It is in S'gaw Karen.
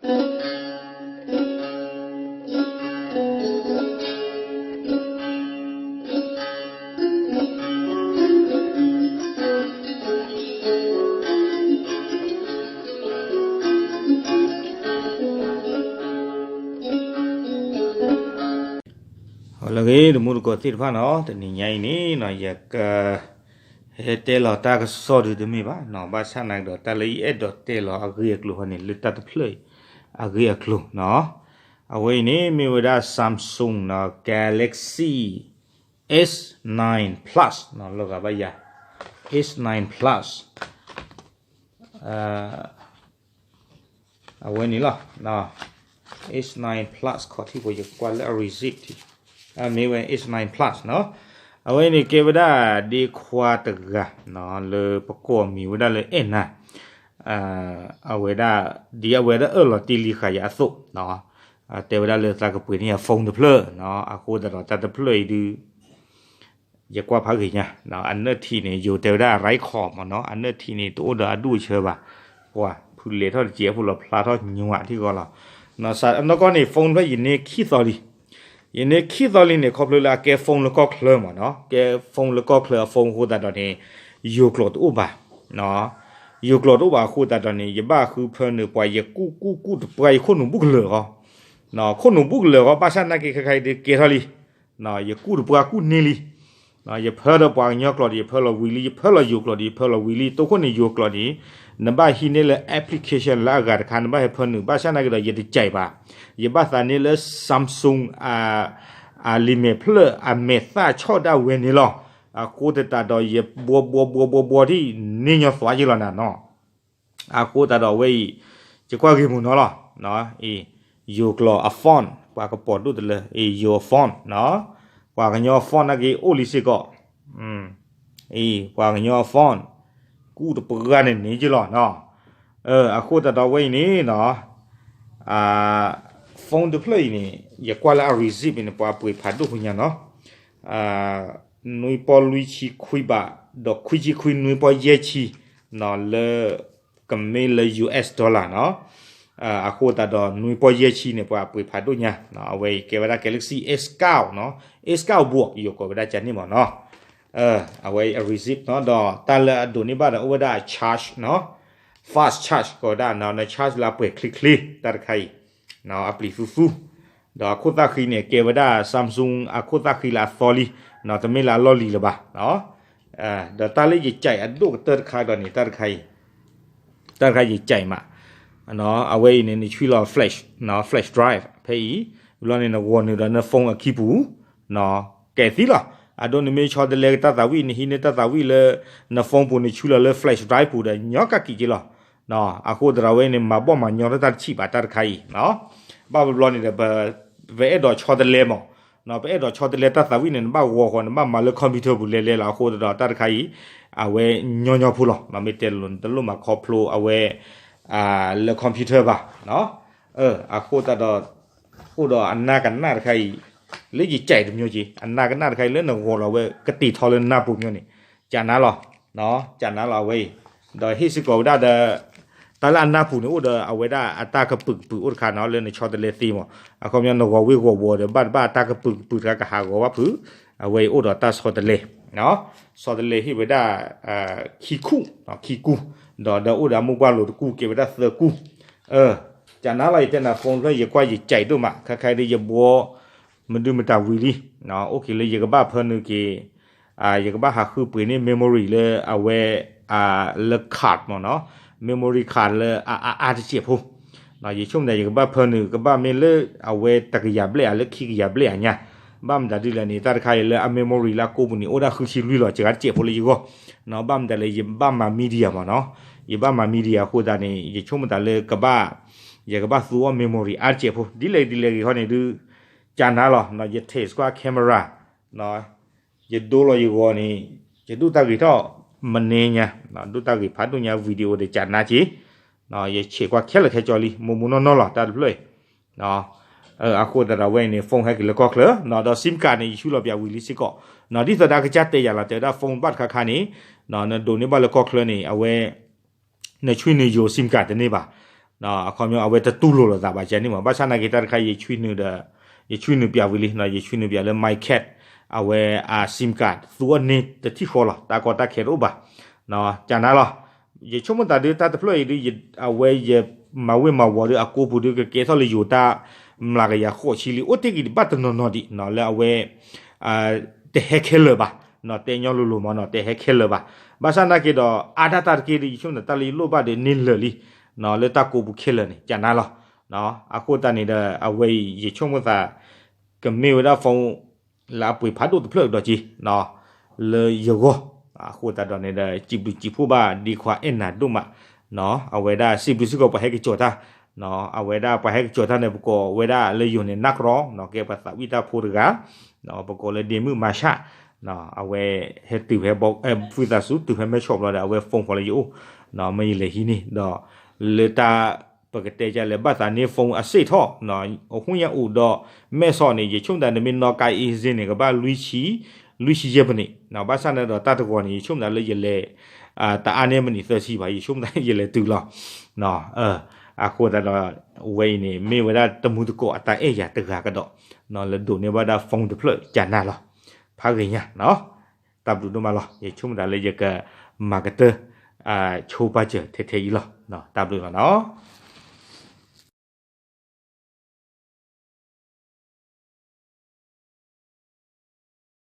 လၢအဂ့ၤ တမူတကိးသ့ၣ်တဖၣ်နီၤ, တနံၤညါအံၤန့ၣ်နီၤ ယက ဟဲတဲလီၤတၢ်ကစီၣ်ဒုတမ့ၢ်ဘၣ်နီၤ, ဘၣ်ဆၣ်နာ်က့ဒီး တၢ်လၢယအဲၣ်ဒိးတဲလီၤအဂ့ၢ်အကျိၤဟီန့ၣ် လၢတၢ်တဖျၢၣ်အံၤအဂ့ၢ်အကျိၤနီၤ. အဝဲအံၤန့ၣ် မ့ၢ်ဝဲဒၣ် Samsung နီၤ Galaxy S nine Plus နီၤ, လီၤဂာ်ဘၣ်ယၤ S nine Plus အဝဲန့ၣ်လီၤ. S nine Plus ခီၣ်ထံးဖိ ယကွၢ်လၢအ receipt ထံး, မ့ၢ်ဝဲ S nine Plus နီၤ. အဝဲန့ၣ်ကဲဝဲဒၣ်ဒ့ခွါတဂၤနီၤ လၢပကိးမံၤဝဲဒၣ်လၢအဲၣ်နၤ, အဝဲဒၣ် ဒ်အဝဲဒၣ်အၢၣ်လီၤတ့ၢ်လံဃာ်ယၤအသိးနီၤ, တဲဝဲဒၣ်လၢသးကပှ့ၤန့ၢ်ယၤ phone တဖျၢၣ်နီၤ, အဃိသတးဒီးတၢ်တဖျၢၣ်အံၤဒု ယကွၢ်ဖးဂ့ၤညါ, အနၢၣ်ထံးန့ၣ် ယိၤတဲဝဲဒၣ် right call မ့ၢ်နီၤ, အနၢၣ်ထံးန့ၣ် တအိၣ်ဒီးအဒူၣ်အဆၢဘၣ်, ပှၤဖုလဲၤထီၣ်တစဲးဖိလီၤ ဖျါထီၣ်ညွးထံၣ်ဂီၤလီၤ. နီၤနီၢ်ကီၢ်န့ၣ် phone တဖျၢၣ် ယန့ၢ်ခံသီလံ, ယန့ၢ်ခံသီလံန့ၣ် ခီဖျိလၢအကဲ phone လၢကီၢ်ချၢမ့ၢ်နီၤ, ကဲ phone လၢကီၢ်ချၢအ phone အဃိသတးဒီးန့ၣ် ယိၤကျိာ်တအိၣ်ဘၣ်, ယိၤကျိာ်တအိၣ်ဘၣ်အဃိသတးဒီးန့ၣ် ယဘၣ်ဃုဖၢနုာ်ပှၤ ယကူၣ်ကူၣ်ကူၣ်တပှၢ် ယခိၣ်နူာ်ဘူးကလၢာ်အဂီၢ်, ခိၣ်နူာ်ဘူးကလၢာ်အဂီၢ် ဘၣ်ဆၣ်နာ်က့ ခဲခါအံၤဒုးကဲထီၣ်လံ ယကူၣ်တပှၢ်ကူၣ်န့ၢ်လံ, ယဖၢဒီးပှၤကညီကျိာ်ဒီး ယဖၢလီၤဝံၤလံ, ယဖၢလီၤယိၤကျိာ်ဒီး ယဖၢလီၤဝံၤလံ, တိခိၣ်န့ၣ်ယိၤကျိာ်န့ၣ် နဘၣ်ဟံးန့ၢ်လၢ application လၢအဂၤတခါ နဘၣ်ဟဲဖၢနုာ် ဘၣ်ဆၣ်နာ်က့ဒီး ယတကြိုက်ဘၣ်, ယဘၣ်သးန့ၢ်လၢ Samsung အလံာ်မဲာ်ဖျၢၣ်အမဲာ်သၣ်ဆီၣ်ဒၣ်ဝဲန့ၣ်လီၤ. အဃိသတးဒီး ယဘှီဘှီဘှီဘှီဘှီထံၣ်န့ၢ်ညီသွါက့လီၤနၤနီၤ. အဃိသတးဒီးအဝဲအံၤ ယကွၢ်ဂ့ၤမုာ်နီၤလီၤ, ယိၤကျိာ်အ phone ပှၤကပိာ်ဒိၣ်တလၢ အံၤ ယိၤအ phone နီၤ, ပှၤကညီအ phone နာ်က့အိၣ်လံစ့ၢ်ကီး, အံၤ ပှၤကညီအ phone ကူၣ်တပှၢ်န့ၣ်န့ၣ်က့လီၤနီၤ. အဃိသတးဒီးအဝဲအံၤန့ၣ်နီၤ phone တဖျၢၣ်အံၤန့ၣ် ယကွၢ်လၢအ receipt အံၤန့ၣ် ပှၤအပှ့ၤဖးဒိၣ်ဖိညါနီၤ, နွံပီၢ်လွံၢ်ဆံခွံဘး ဒီးခွံဆံခွံနွံပီၢ်ယဲၢ်ဆံနီၤ လၢ ကမ့ၢ်လၢ US dollar နီၤ. အဃိသတးဒီးနွံပီၢ်ယဲၢ်ဆံန့ၣ် ပှၤအပှ့ၤဖးဒိၣ်ညါ, အဝဲအံၤကဲဝဲဒၣ် Galaxy S ကၢ်နီၤ, S ကၢ်ဘှီး ယိၤကိးဝဲဒၣ်ကန့ၣ်မ့ၢ်နီၤ. အဝဲအ receipt နီၤ ဒီးတၢ်လၢအဒိးန့ၢ်ဘၣ်ဒီးအိၣ်ဝဲဒၣ်အ charge နီၤ, fast charge ကိးဝဲဒၣ်နီၤ, န charge လၢအပှဲၤချ့ချ့ တၢ်တခါအံၤ အပျံၤသူသူ, ဒီးအခိၣ်သၣ်ဃံန့ၣ် ကဲဝဲဒၣ် Samsung အခိၣ်သၣ်ဃံလၢအသီလံ, တမ့ၢ်လၢအလီၢ်လံၤလၢၤဘၣ်. ဒီးတၢ်လၢယကြိုက်အဒိၣ်ကတၢၢ်တခါဒီးန့ၣ် တၢ်တခါအံၤ, တၢ်တခါယကြိုက်မး, အဝဲအံၤန့ၣ် နဆွံလီၤ flash, flash drive ဖဲအံၤ, ဘျီန့ၣ် နဂီၤနုာ်ဒီးန phone အခံပူၤ, ကဲသံလီၤ. အဒိနမ့ၢ်ဆီတလဲတၢ်သးဝံၣ် နဟံးန့ၢ်တၢ်သးဝံၣ်လၢ န phone ပူၤ နဆွံလီၤလၢ flash drive ပူၤဒီး ညီကကံးက့လီၤ. အဃိသတးဒီးအဝဲန့ၣ် မၤဘီၣ်မၤညီထီၣ်တၢ်တဆံးဘၣ် တၢ်တခါအံၤ, ဘၣ်ဘျီန့ၣ်ဒီး ပအဲၣ်ဒိးဆီတလဲမး, ပအဲၣ်ဒိးဆီတလဲတၢ်သးဝံၣ်န့ၣ် နဘၣ်ဂီၤဃီ နဘၣ်မၤလၢ computer ပူၤလဲၤလဲၤလီၤ. အဃိသတးဒီးတၢ်တခါအံၤ အဝဲညီညီဖိလီၤ, မ့ၢ်တဲလိၤ နတလိၣ်မၤခီဖျိအဝဲ လၢ computer ဘၣ်, အဃိသတးဒီး အိၣ်ဒီးအနၢ်ကနၣ်တခါအံၤ လၢယကြိုက်တမျိုးက့, အနၢ်ကနၣ်တခါအံၤ လၢနဂီၤလီၤဝဲ ကတ့ၢ်ထီလၢနၢ်ပူၤမျိုးန့ၣ် ကနၣ်လီၤ, ကနၣ်လီၤအဝဲအံၤ, ဒီးဟ့ၣ်စ့ၢ်ကီးဝဲဒၣ်ဒီး တၢ်လၢအနၢ်ပူၤန့ၣ် အိၣ်ဒီးအဝဲဒၣ်အတၢ်ကပုာ်ကပုာ်အိၣ်တခါနီၤ လၢနဆီတလဲသ့မး, အခီပညီနဂီၤဝ့ၢ်ဂီၤဝီၤဒီး ဘၣ်တဘၣ်အတၢ်ကပုာ်ကပုာ်တခါကဟးဂီၤဘၣ်ဖုး, အဝဲအံၤအိၣ်ဒီးတၢ်ဆီတလဲ, ဆီတလဲဟ့ၣ်ဝဲဒၣ် ခံကူၣ်, ခံကူၣ်, ဒီးဒီးအိၣ်ဒီးအမိၢ်ပှၢ်လိၤတကူၣ် ကဲဝဲဒၣ်သၢကူၣ်, ကနၣ်လီၤ ယတဲနၤ phone ဖျၢၣ် ယကွၢ်ယကြိုက်ဒိၣ်မး ခဲခါဒ်ယဘှီ မဒုမတၤဝံၤလံ, အိၣ်က့ၤလၢယကဘၣ်ဖၢနုာ်က့ၤ ယကဘၣ်ဟးဃုပှ့ၤန့ၢ် memory လၢအဝဲ လၢ card မ့ၢ်နီၤ, memory card လၢအအါအါတစဲးဖိ, ယဆိကမိၣ်သး ယကဘၣ်ဖၢနုာ် ကဘၣ်မ့ၢ်လၢအဝဲတကယၤဘျဲၣ်ဧါ လၢခံကယၤဘျဲၣ်ဧါညါ, ဘၣ်မတၤဒ်လဲၣ်န့ၣ် တၢ်တခါအံၤလၢအ memory လၢအကိးပူၤန့ၣ် အိၣ်ဒၣ်ဃုဆံလွံၢ်လီၤ စှၤတစဲးဖိလၢယဂီၢ်, ဘၣ်မတၤလဲၣ် ယဘၣ်မၤ media မ့ၢ်နီၤ, ယဘၣ်မၤ media အဃိသတးန့ၣ် ယဆိကမိၣ်သးလၢကဘၣ် ယကဘၣ်သူအီၤ memory အါတစဲးဖိ ဒ်လဲၣ်ဒ်လဲၣ်ဂ့ၤဟီန့ၣ်ဒုး ကနၣ်လီၤ, ယ test ကွၢ် camera ယဒိလီၤယဂီၤန့ၣ် ယဒိၣ်တၢ်ဂ့ၤထီၣ် မနုၤညါ, ဒိၣ်တၢ်ဂ့ၤဖးဒိၣ်ညါ video ဒီးကနၣ်က့, ယဆဲးကွၢ်ခဲလၢာ်ခဲဆ့လံ မိၢ်မိၢ်နီၢ်နီၢ်လီၤ တၢ်တဖျၢၣ်အံၤ, အဃိသတးဒီးဝဲအံၤန့ၣ် phone ဟဲက့ၤလၢကီၢ်ချၢ, ဒီး SIM card န့ၣ် ယဆူလီၤပၠးဝံၤလံစ့ၢ်ကီး, ဒ်သိးဒီးအကစၢ်တဲယၤလီၤ တဲဝဲဒၣ် phone ဘၣ်တခါခါန့ၣ် နဒိးန့ၢ်ဘၣ်လၢကီၢ်ချၢန့ၣ် အဝဲ နဆွံနုာ်ယိၤ SIM card တန့ၢ်ဘၣ်, အခီပညီ အဝဲတတူၢ်လိာ်လိာ်သးဘၣ်ကန့ၣ်မး, ဘၣ်ဆၣ်နာ်က့တၢ်တခါ ယဆွံနုာ်ဒီး ယဆွံနုာ်ပျးဝံၤလံ, ယဆွံနုာ်ပျးလၢ my cat အဝဲ SIM card သူအီၤန့ၣ်တထံၣ်ဃီလီၤ, တၢ်ကီတၢ်ခဲတအိၣ်ဘၣ်, ကနၤလီၤ. ယဆိကမိၣ်သးဒုး တၢ်တဖျၢၣ်အံၤဒုး အဝဲယမၤဝ့ၤမၤဝီၤဒုး အကိးပူၤဒုး ကကဲထီၣ်လၢယိၤတၢ်မျးကယၤဃိးဆံလံ, အိၣ်တ့ၢ်က့ၤဘၣ်တနီၤနီၤဒံး လၢအဝဲ တဟဲခဲလၢာ်ဘၣ်, တဲညီလိၤလိၤမးနီၤ, တဟဲခဲလၢာ်ဘၣ်. ဘၣ်ဆၣ်နာ်က့ဒီး အါဒၣ်တၢ်တက့ၢ်ဒုး ယဆိကမိၣ်သး တၢ်လၢယလိၣ်ဘၣ်ဒုးန့ၢ်လၢာ်လံ, လၢတၢ်ကိးပူၤခဲလၢာ်န့ၣ် ကနၤလီၤ. အဃိသတးန့ၣ်ဒီး အဝဲအံၤ ယဆိကမိၣ်သး ကမ့ၢ်ဝဲဒၣ် phone လၢအပှ့ၤဖးဒိၣ်တဖျၢၣ်ကဒီးက့ၤ လၢယဂီၢ်, အဃိသတးဒီးန့ၣ်ဒီး စံးဘျုးစံးဖှိၣ်ဘၣ်ဒ့ခွါအဲၣ်နၤဒိၣ်မး, အဝဲဒၣ်စံးဘျုးစ့ၢ်ကီးပှၤဟဲက့ၤစိာ်တၢ်, အဝဲဒၣ်ပှၤဟဲက့ၤစိာ်တၢ်န့ၣ် ပကိးဝဲဒၣ်လၢယိၤန့ၣ် နၢ်ကရီ, ကဲပှၤသးဝံၣ်တၢ်ဖိတဂၤ, ပကိးလၢဒ့မုၣ်မၤဆၣ်, အဝဲဟဲတုၤဖဲ ဖုသးစူၤ တုၤဖဲမဲဆီးဘျီဒီး အဝဲ phone ဃီလၢယအိၣ်, မ့ၢ်ယလဲၤဟံးန့ၢ်ဒီး လၢတၢ် ပကတဲဒ်လဲၣ် ဘၣ်သးန့ၢ် phone အစ့ၣ်ထီၣ်, အဃိညါအိၣ်ဒီး မဲဆီးန့ၣ် ယဆိကမိၣ်သး နမ့ၢ်နီၣ်ကါအ့စ့န့ၣ် ကဘၣ်လွံၢ်ဆံ, လွံၢ်ဆံယဲၢ်ပနံး, ဘၣ်ဆၣ်န့ၣ်ဒီးတၢ်တဂီၤန့ၣ် ယဆိကမိၣ်သးလၢယလဲၤ တအါန့ၢ်မံးနံးသၢဆံဘၣ်, ယဆိကမိၣ်သးယလဲၤတုၤလီၤ. အဃိသတးဒီး ဝဲအံၤန့ၣ် မ့ၢ်ဝဲဒၣ်တမူတကိးအတၢ်အဲၣ်ယၤတဂၤကဒီး လၢဒိးန့ၢ်ဘၣ်ဒၣ် phone တဖျၢၣ်ကနၤလီၤ. ဖးဂ့ၤညါ, တၢ်ဘျုးဒိၣ်မးလီၤ. ယဆိကမိၣ်သးလၢယကမၤကတၢၢ် ဆိပာ်စၢၤထဲထဲအံၤလီၤ. တၢ်ဘျုးလီၤနီၤ.